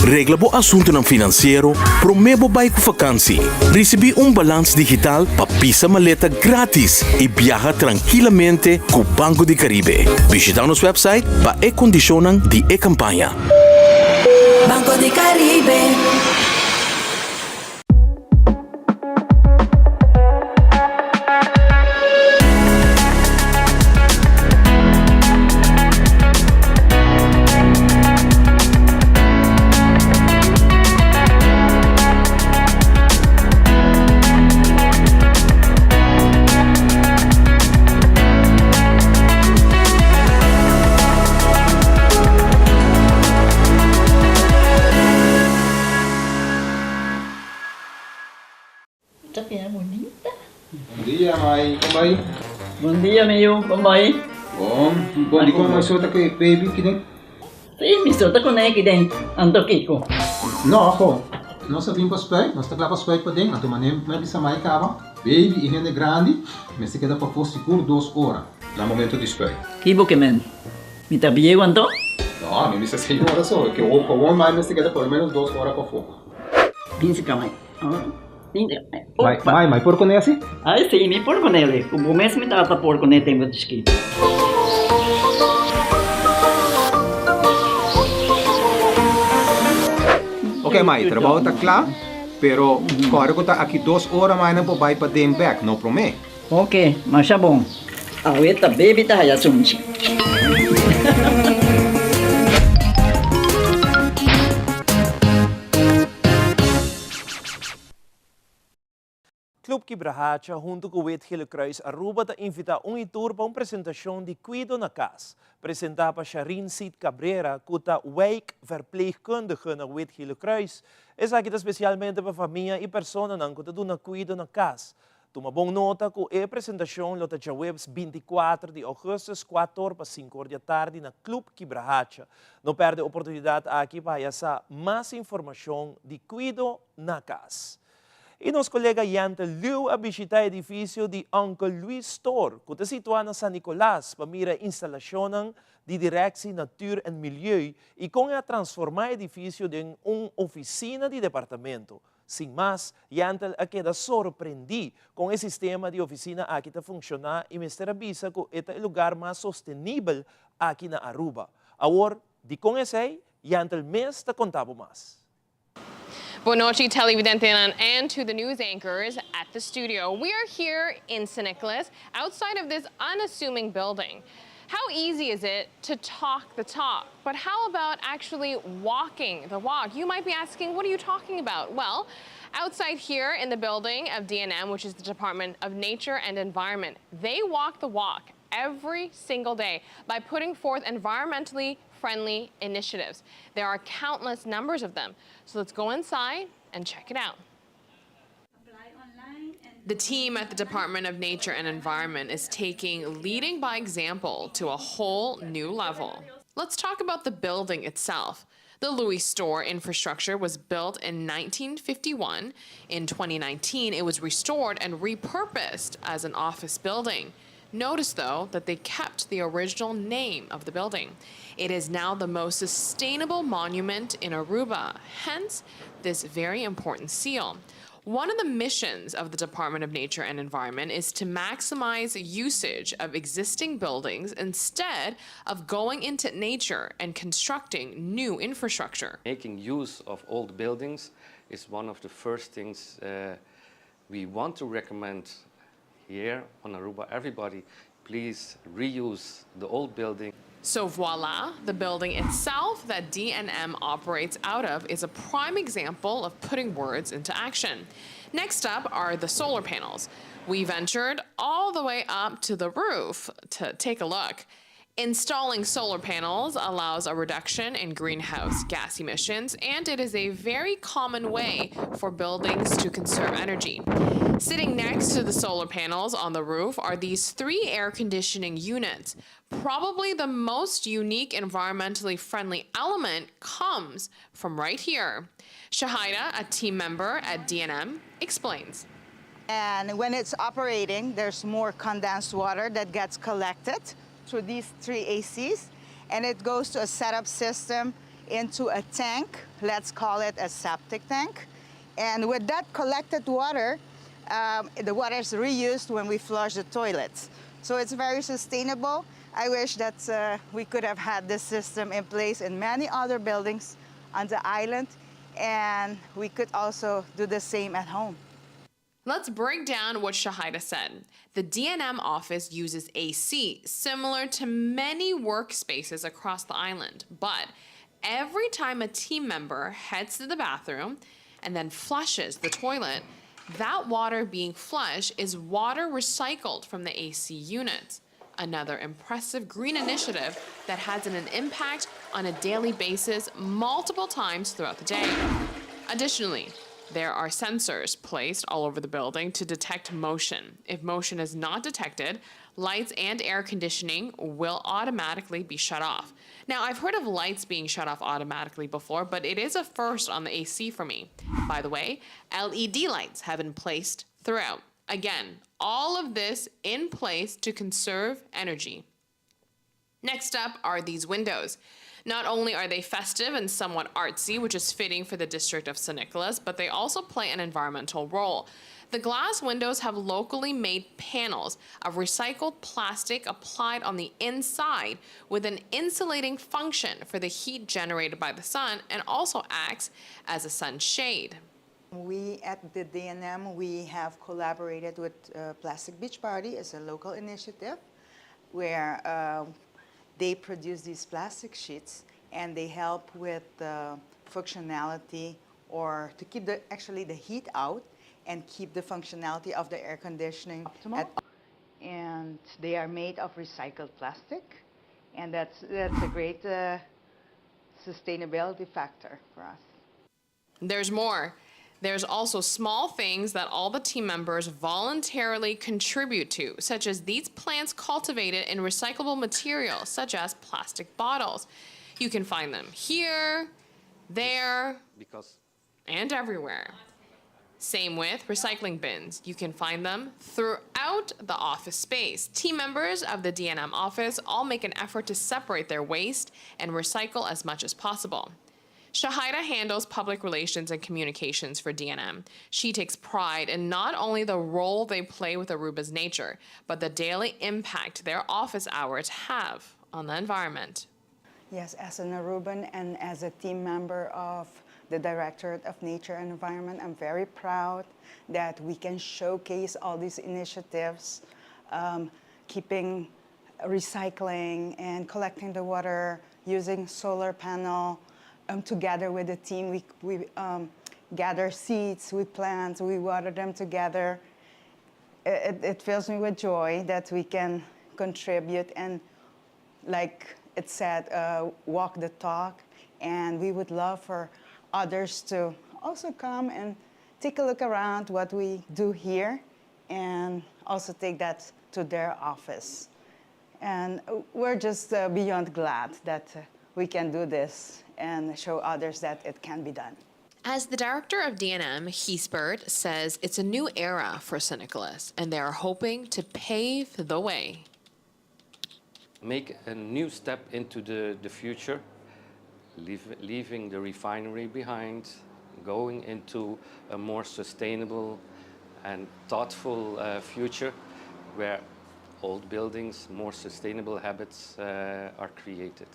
Regla bo asuntunan finansiero promé bo bai ku fakansi. Risibí un balans digital pa pisa maleta grátis i biaha trankilamente ku Banco di Caribe. Bishitá nos website pa e kondishonnan di e kampaña. Banco di Caribe. Ta bira bunita. Bon dia mai, kon bai? Bon dia mi yu, kon bai? Bon, bon di kon mai so ta ku e baby kiden? Si, mi so ta kuné kiden, anto kiko? No, ho, nos a bin pa spuit, nos ta kla pa spuit paden, anto manera mi a bisa mai kaba, baby i hende grandi mester keda pafó sigur dos ora na momento di spuit. Ki bo ke men? Mi ta bieu anto? No, mi bisa señora so, ke gewoon mai mester keda por lo menos dos ora pafó. Binse ka mai. Mai, mai, mai por kuné asi? Ai si, mi por kuné li. Ku bo mes mi tata por kuné tempu di chikito. Ok mai, trabou ta kla, pero kòrda ku ta aki dos ora mai nan por bai paden bèk, no promé. Ok, masha bon. Awe ta baby ta haya sunchi. Club Kibrahacha hunto cu Wit Gele Kruis Aruba ta invita un y tur pa un presentacion di Cuido na Cas, presenta pa Sharine Cid Cabrera cu ta wijkverpleegkundige na Wit Gele Kruis. Esaki ta specialmente pa famia y personanan cu ta duna cuido na cas. Tuma bon nota ku e presentashon lo ta djaweps 24 di ougùstùs kuator pa sinkor di atardi na Club Kibrahacha. No pèrdè oportunidat aki pa haya sa mas informashon di kuido na kas. I nos kolega Yente Liu a bishitá edifisio di Uncle Luis Store ku ta situá na San Nicolas pa mira e instalashonnan di Directie Natuur en Milieu i kon e a transformá e edifisio den un ofisina di departamento. Sin mas, Yentl a keda sorprendí kon e sistema di ofisina aki ta funshoná i mester a bisa ku e ta e lugar mas sostenibel aki na Aruba. Awor, dikon esei? Yentl mes ta konta bo mas. Bon nochi televidentenan and to the news anchors at the studio. We are here in San Nicolas outside of this unassuming building. How easy is it to talk the talk? But how about actually walking the walk? You might be asking, what are you talking about? Well, outside here in the building of DNM, which is the Department of Nature and Environment, they walk the walk every single day by putting forth environmentally friendly initiatives. There are countless numbers of them. So let's go inside and check it out. The team at the Department of Nature and Environment is taking leading by example to a whole new level. Let's talk about the building itself. The Louis Store infrastructure was built in 1951. In 2019, it was restored and repurposed as an office building. Notice, though, that they kept the original name of the building. It is now the most sustainable monument in Aruba, hence this very important seal. One of the missions of the Department of Nature and Environment is to maximize usage of existing buildings instead of going into nature and constructing new infrastructure. Making use of old buildings is one of the first things uh, we want to recommend here on Aruba. Everybody, please reuse the old building. So voila, the building itself that DNM operates out of is a prime example of putting words into action. Next up are the solar panels. We ventured all the way up to the roof to take a look. Installing solar panels allows a reduction in greenhouse gas emissions, and it is a very common way for buildings to conserve energy. Sitting next to the solar panels on the roof are these three air conditioning units. Probably the most unique environmentally friendly element comes from right here. Shahida, a team member at DNM, explains. And when it's operating, there's more condensed water that gets collected through these three ACs, and it goes to a setup system into a tank, let's call it a septic tank. And with that collected water, the water is reused when we flush the toilets. So it's very sustainable. I wish that we could have had this system in place in many other buildings on the island, and we could also do the same at home. Let's break down what Shahida said. The DNM office uses AC, similar to many workspaces across the island. But every time a team member heads to the bathroom and then flushes the toilet, that water being flushed is water recycled from the AC unit. Another impressive green initiative that has an impact on a daily basis multiple times throughout the day. Additionally, there are sensors placed all over the building to detect motion. If motion is not detected, lights and air conditioning will automatically be shut off. Now, I've heard of lights being shut off automatically before, but it is a first on the AC for me. By the way, LED lights have been placed throughout. Again, all of this in place to conserve energy. Next up are these windows. Not only are they festive and somewhat artsy, which is fitting for the district of San Nicolas, but they also play an environmental role. The glass windows have locally made panels of recycled plastic applied on the inside with an insulating function for the heat generated by the sun and also acts as a sunshade. We at the DNM, we have collaborated with Plastic Beach Party. It's a local initiative where they produce these plastic sheets and they help with the functionality or to keep the actually the heat out and keep the functionality of the air conditioning at, and they are made of recycled plastic and that's that's a great sustainability factor for us. There's more. There's also small things that all the team members voluntarily contribute to, such as these plants cultivated in recyclable materials, such as plastic bottles. You can find them here, there, Because and everywhere. Same with recycling bins. You can find them throughout the office space. Team members of the DNM office all make an effort to separate their waste and recycle as much as possible. Shahida handles public relations and communications for DNM. She takes pride in not only the role they play with Aruba's nature, but the daily impact their office hours have on the environment. Yes, as an Aruban and as a team member of the Directorate of Nature and Environment, I'm very proud that we can showcase all these initiatives, keeping recycling and collecting the water, using solar panel. Together with the team, we gather seeds, we plant, we water them together. It fills me with joy that we can contribute and, like it said, walk the talk. And we would love for others to also come and take a look around what we do here and also take that to their office. And we're just beyond glad that we can do this and show others that it can be done. As the director of DNM, Heesbert says it's a new era for San Nicolas, and they are hoping to pave the way. Make a new step into the future, leaving the refinery behind, going into a more sustainable and thoughtful future where old buildings, more sustainable habits are created.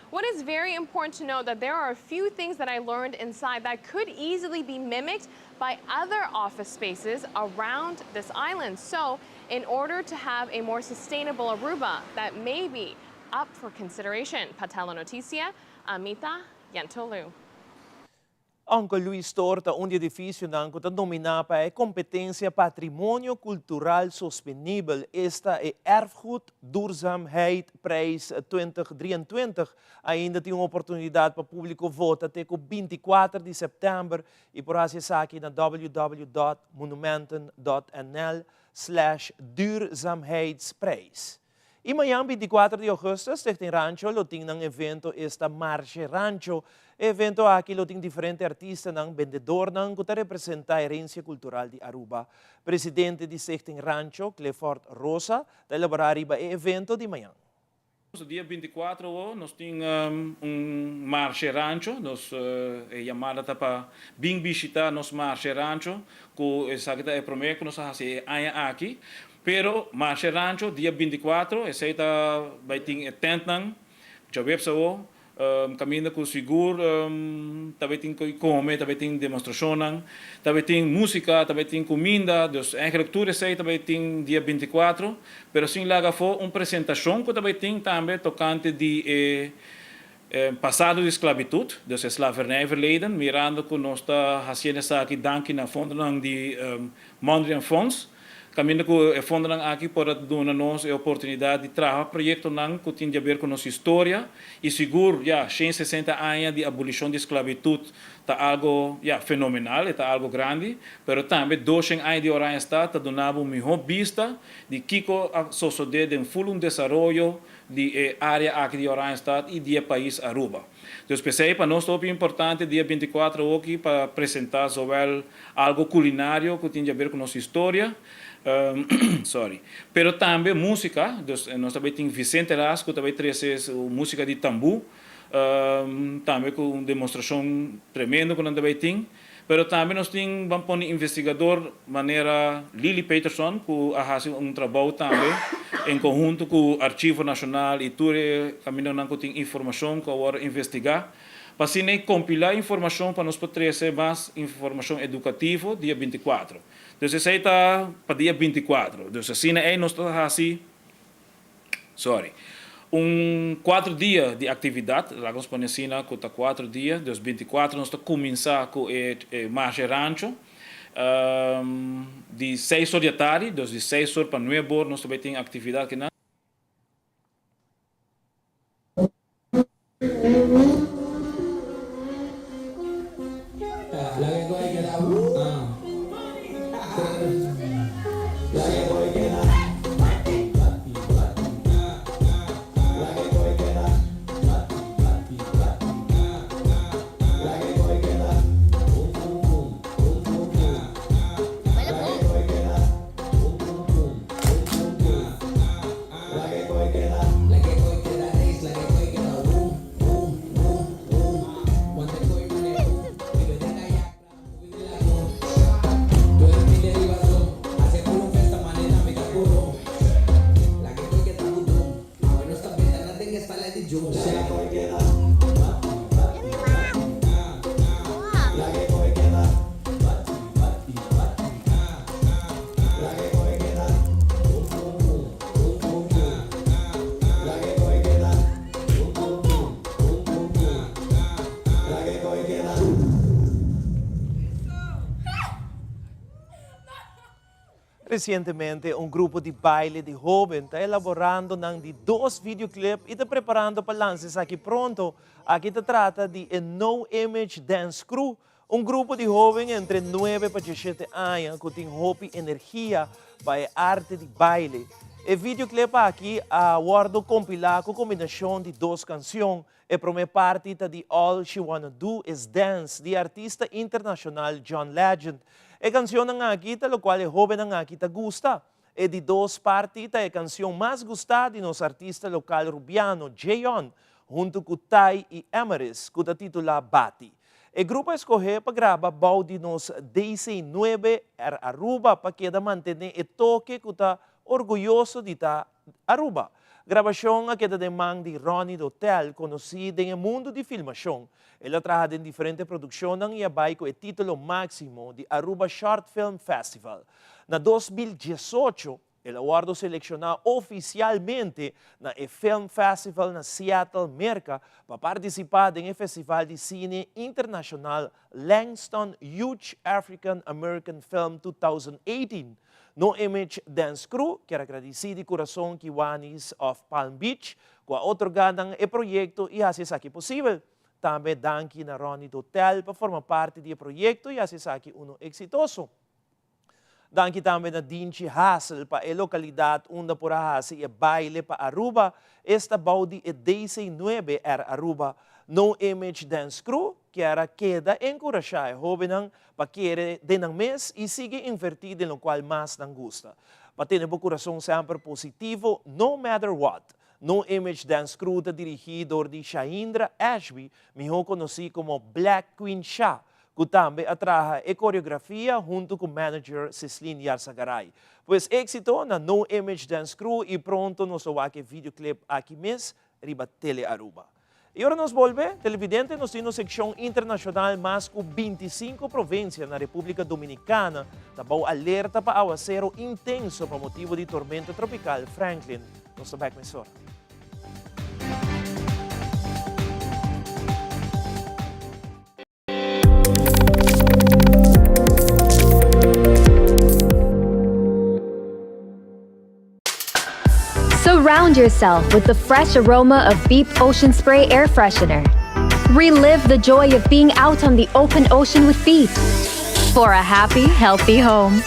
What is very important to note that there are a few things that I learned inside that could easily be mimicked by other office spaces around this island. So, in order to have a more sustainable Aruba, that may be up for consideration. Pa Telenoticia, Amita Yantolu. Uncle Louis Store ta un di edificionan cu ta nomina pa e competencia Patrimonio Cultural Sostenibel, esta e Erfgoed Duurzaamheid Prijs 2023. Ainda tin un oportunidad pa publico vota te cu 24 di september y por haci esaki na www.monumenten.nl slash duurzaamheidsprijs. Y mañan 24 di augustus Stichting Rancho lo tin nan evento esta Marshe Rancho. E evento aki lo tin diferente artistanan, bendedornan cu ta representa herencia cultural di Aruba. Presidente di Stichting Rancho, Clifford Rosa, ta elabora riba e evento di mañan. Dia 24 awo nos tin un Marshe Rancho, nos e yamada ta pa bin bishita nos Marshe Rancho cu esaki ta e prome cu nos a haci e aña aki. Pero Marshe Rancho dia 24 esey ta bay tin e tentnan djaweps awo Caminda cu sigur ta bay tin coy come, ta bay tin demostracionnan, ta bay tin musica, ta bay tin cuminda, dus eigenlijk tur esey ta bay tin dia 24, pero sin laga afo un presentacion cu ta bay tin tambe tocante di e pasado di sclavitud, dus e slavernijverleden, mirando cu nos ta haciendo esaki danki na fondonan di Mondriaan Fonds. Kaminda ku e fondonan aki por a duna nos e oportunidat di traha proyektonan ku tin di aber ku nos historia i sigur ya 160 aña di abolishon di sklabitut ta algo ya fenomenal, e ta algo grandi, pero tambe 200 aña di Oranjestad ta duna bo un mihó bista di kiko a sosodé den ful un desaroyo di e área aki di Oranjestad i di e pais Aruba. Dus p'esei pa nos ta hopi importante dia 24 awoki pa presentá zowel algo culinario cu tin di haber cu nos historia, sorry, pero tambe musica, dus nos ta bay tin Vicente Ras cu ta bay trece su musica di tambu, tambe cu un demostracion tremendo cu nan ta bay tin, pero tambe nos tin ban pone investigador manera Lily Peterson cu a haci un trabou tambe en conhunto cu Archivo Nacional y tur e camindonan cu tin informacion cu a worde investiga. Pa asina e kompilá informashon pa nos por trese mas informashon edukativo dia 24. Dus esei ta pa dia 24. Dus asina ei nos ta hasi, sorry, un kuater dia di aktividat, laga nos pone asina ku ta kuater dia, dus 24 nos ta kuminsá ku e Marshe Rancho di seis or di atardi, dus di seis or pa nuebe or nos ta bai tin aktividat kinan. Recientemente un grupo di baile di hoben ta elaborando nan di dos videoclip y ta preparando pa lansa esaki pronto. Aki ta trata di e No Image Dance Crew. Un grupo di hoben entre nuebe pa diesshete aña ku tin hopi energia pa e arte di baile. E videoclip aki a wòrdu kompilá ku kombinashon di dos kansion. E promé parti ta di All She Wanna Do Is Dance di artista internashonal John Legend. E kansionnan aki ta lokual e hobennan aki ta gusta. E di dos parti ta e kansion mas gustá di nos artista lokal Rubiano, Jeon, huntu ku Tai i Emeris, ku ta titulá Bati. E grupo a skohé pa graba bou di nos DC 9 Air Aruba pa keda mantené e toke ku ta orguyoso di ta Aruba. Grabashon a keda den man di Ronnie Dotel, konosí den e mundu di filmashon. El a traha den diferente produkshonnan i a bai ku e título máksimo di Aruba Short Film Festival. Na 2018. El a wòrdu selekshoná ofisialmente na e Film Festival na Seattle, Merka, pa partisipá den e festival di sine internashonal Langston Hughes African American Film 2018. No Image Dance Crew kier a gradisí di kurason Kiwanis of Palm Beach ku a otorgá nan e proyekto i hasi esaki posibel. Tambe danki na Ronnie Dotel pa forma parti di e proyekto i hasi esaki unu eksitoso. Danki tambe na Dinchi Hassel pa e lokalidat unda por a hasi e baile pa Aruba, esta bou di e DC nuebe Air Aruba. No Image Dance Crew kier a keda enkurashá e hóbennan pa kere den nan mes i sigui invertí den lokual mas nan gusta. Pa tene bo kurason semper positivo no matter what. No Image Dance Crew ta dirigí dor di Shaindra Ashby, mihó konosí komo Black Queen Sha, ku tambe a traha e koreografia huntu ku manager Cislyn Yarzagaray. Pues éksito na No Image Dance Crew i pronto nos lo wak e videoclip aki mes riba Tele Aruba. I ora nos bolbe, televidente, nos tin nos sekshon internashonal mas ku 25 provinsia na Repúblika Dominikana ta bou alerta pa awasero intenso pa motibu di tormenta tropikal Franklin. Nos ta bèk mesora. Surround yourself with the fresh aroma of Beep Ocean Spray Air Freshener. Relive the joy of being out on the open ocean with Beep for a happy, healthy home.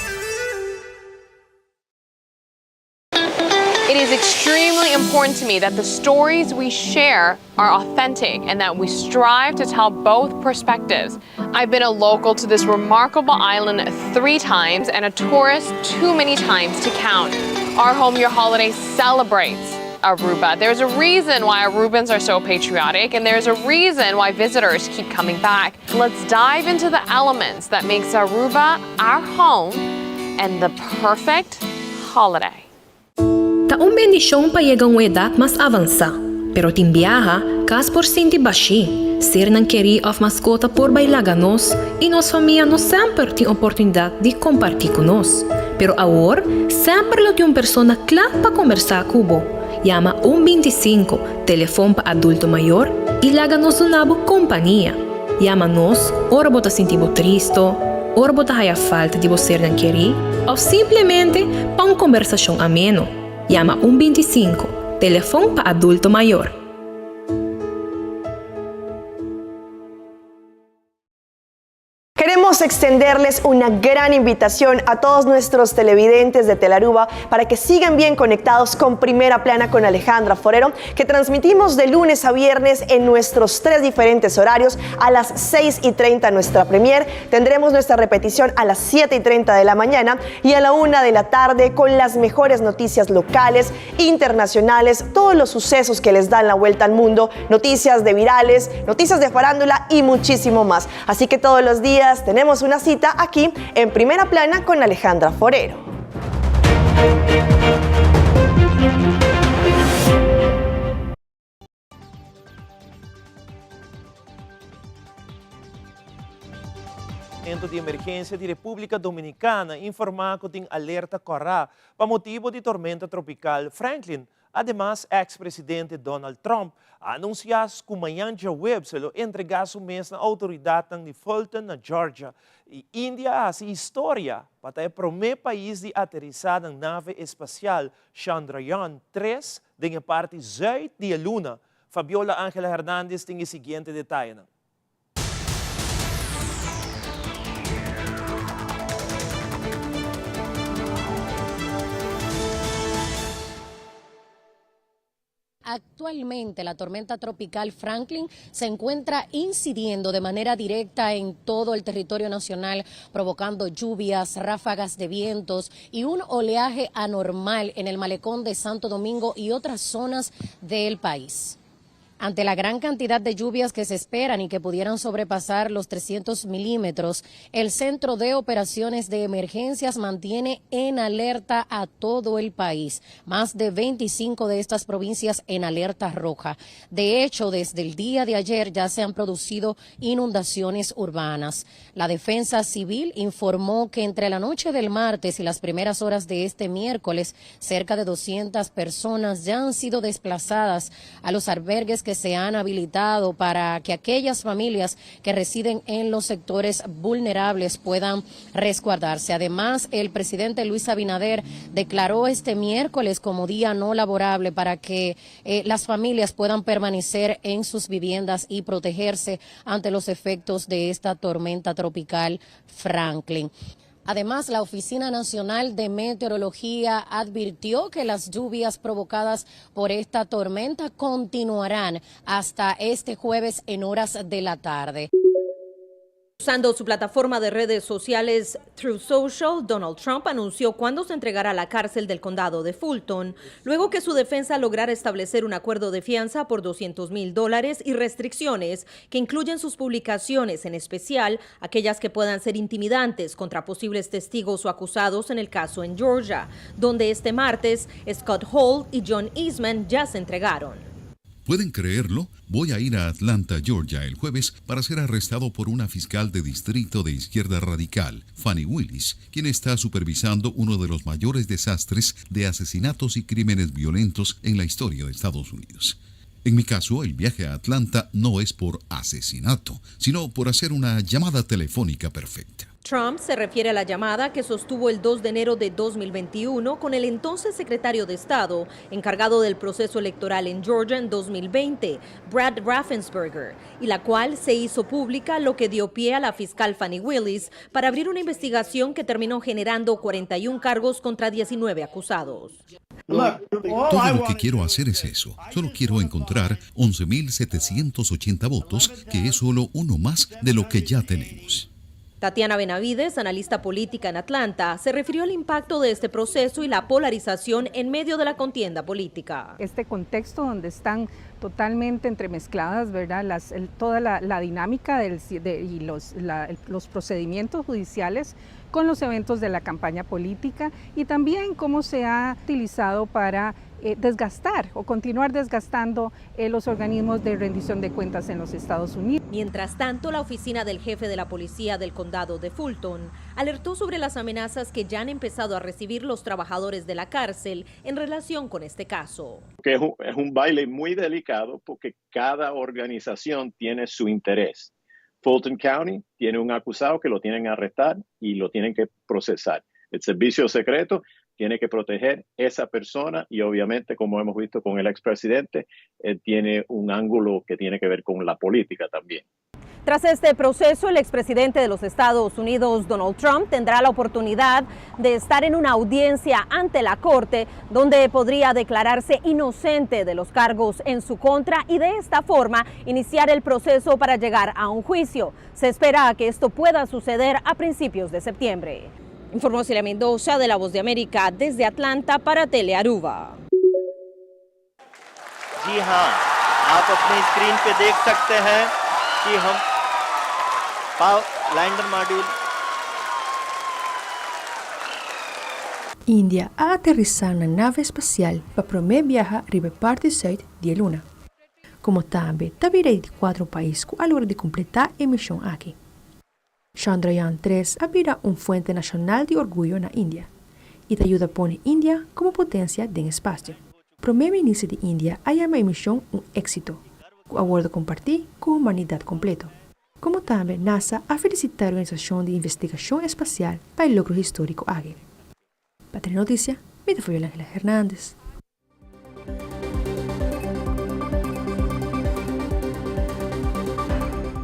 It is extremely important to me that the stories we share are authentic and that we strive to tell both perspectives. I've been a local to this remarkable island three times and a tourist too many times to count. Our Home Your Holiday celebrates Aruba. There's a reason why Arubans are so patriotic and there's a reason why visitors keep coming back. Let's dive into the elements that makes Aruba our home and the perfect holiday. Ta un bendishon pa yega un edat mas avansá, pero tin biaha, kas por sinti bashí, sernan kerí òf maskota por bai laga nos i nos famia no semper tin oportunidat di kompartí ku nos. Pero awor, semper lo tin un persona kla pa kombersá ku bo. Yama un 25, telefon pa adulto mayor, i laga nos duna bo kompania. Yama nos ora bo ta sinti bo tristo, ora bo ta haya falta di bo sernan kerí òf simplemente pa un kombersashon ameno. Yama un 25, telefon pa adulto mayor. Queremos extenderles una gran invitación a todos nuestros televidentes de Telaruba para que sigan bien conectados con Primera Plana con Alejandra Forero, que transmitimos de lunes a viernes en nuestros tres diferentes horarios a las 6 y 30 nuestra premier. Tendremos nuestra repetición a las 7 y 30 de la mañana y a la 1 de la tarde con las mejores noticias locales, internacionales, todos los sucesos que les dan la vuelta al mundo, noticias de virales, noticias de farándula y muchísimo más. Así que todos los días tenemos una cita aquí en Primera Plana con Alejandra Forero. Departamento di Emergencia di República Dominicana informá ku tin alerta kòrá pa motibu di tormenta tropikal Franklin. Ademas, eks presidente Donald Trump a anunsiá ku mañan djaweps e lo entregá su mes na outoridatnan di Fulton na Georgia. I India a hasi historia pa ta e promé pais di aterisá nan nave espasial Chandrayaan 3 Den e parti zuid di e luna, Fabiola Angela Hernandez tin e siguiente detayenan. Actualmente la tormenta tropical Franklin se encuentra incidiendo de manera directa en todo el territorio nacional, provocando lluvias, ráfagas de vientos y un oleaje anormal en el malecón de Santo Domingo y otras zonas del país. Ante la gran cantidad de lluvias que se esperan y que pudieran sobrepasar los 300 milímetros, el Centro de Operaciones de Emergencias mantiene en alerta a todo el país, más de 25 de estas provincias en alerta roja. De hecho, desde el día de ayer ya se han producido inundaciones urbanas. La Defensa Civil informó que entre la noche del martes y las primeras horas de este miércoles, cerca de 200 personas ya han sido desplazadas a los albergues que se han habilitado para que aquellas familias que residen en los sectores vulnerables puedan resguardarse. Además, el presidente Luis Abinader declaró este miércoles como día no laborable para que eh, las familias puedan permanecer en sus viviendas y protegerse ante los efectos de esta tormenta tropical Franklin. Además, la Oficina Nacional de Meteorología advirtió que las lluvias provocadas por esta tormenta continuarán hasta este jueves en horas de la tarde. Usando su plataforma de redes sociales True Social, Donald Trump anunció cuándo se entregará a la cárcel del condado de Fulton, luego que su defensa lograra establecer un acuerdo de fianza por 200 mil dólares y restricciones que incluyen sus publicaciones, en especial aquellas que puedan ser intimidantes contra posibles testigos o acusados en el caso en Georgia, donde este martes Scott Hall y John Eastman ya se entregaron. ¿Pueden creerlo? Voy a ir a Atlanta, Georgia, el jueves para ser arrestado por una fiscal de distrito de izquierda radical, Fanny Willis, quien está supervisando uno de los mayores desastres de asesinatos y crímenes violentos en la historia de Estados Unidos. En mi caso, el viaje a Atlanta no es por asesinato, sino por hacer una llamada telefónica perfecta. Trump se refiere a la llamada que sostuvo el 2 de enero de 2021 con el entonces secretario de Estado encargado del proceso electoral en Georgia en 2020, Brad Raffensperger, y la cual se hizo pública, lo que dio pie a la fiscal Fanny Willis para abrir una investigación que terminó generando 41 cargos contra 19 acusados. Todo lo que quiero hacer es eso. Solo quiero encontrar 11.780 votos, que es solo uno más de lo que ya tenemos. Tatiana Benavides, analista política en Atlanta, se refirió al impacto de este proceso y la polarización en medio de la contienda política. Este contexto donde están totalmente entremezcladas, ¿verdad? Las, toda la, dinámica del, y los, los procedimientos judiciales con los eventos de la campaña política y también cómo se ha utilizado para eh, desgastar o continuar desgastando eh, los organismos de rendición de cuentas en los Estados Unidos. Mientras tanto, la oficina del jefe de la policía del condado de Fulton alertó sobre las amenazas que ya han empezado a recibir los trabajadores de la cárcel en relación con este caso. Que es un, es un baile muy delicado porque cada organización tiene su interés. Fulton County tiene un acusado que lo tienen que arrestar y lo tienen que procesar. El servicio secreto tiene que proteger esa persona y obviamente, como hemos visto con el expresidente, él tiene un ángulo que tiene que ver con la política también. Tras este proceso, el expresidente de los Estados Unidos, Donald Trump, tendrá la oportunidad de estar en una audiencia ante la corte donde podría declararse inocente de los cargos en su contra y de esta forma iniciar el proceso para llegar a un juicio. Se espera que esto pueda suceder a principios de septiembre. Informó Celia Mendoza de La Voz de América desde Atlanta para Telearuba. जी हाँ आप अपनी स्क्रीन पे देख सकते हैं कि हम lander module India a aterisá nan nave espasial pa promé biaha riba e parti sùit di e luna. Komo tambe ta bira e di kuatro pais ku a logra di kompletá e mishon aki. Chandrayaan tres a bira un fuente nashonal di orguyo na India i ta yuda pone India komo potensia den espasio. Prome Minister di India a yama e mishon un éksito ku a wòrdu kompartí ku humanidat kompleto. Komo tambe NASA a felisitá e organisashon di investigashon espasial pa e logro históriko aki. Pa Telenoticia, mi ta Fabiola Angela Hernandez.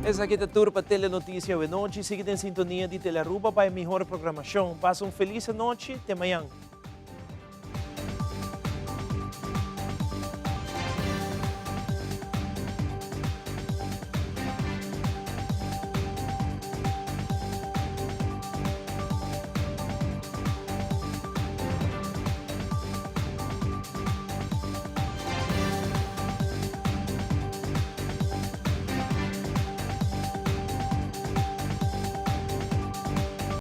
Esaki ta tur pa Telenoticia awe nochi. Sigui den sintonia di Telearuba pa e mihor programacion. Pasa un feliz anochi. Te mañan.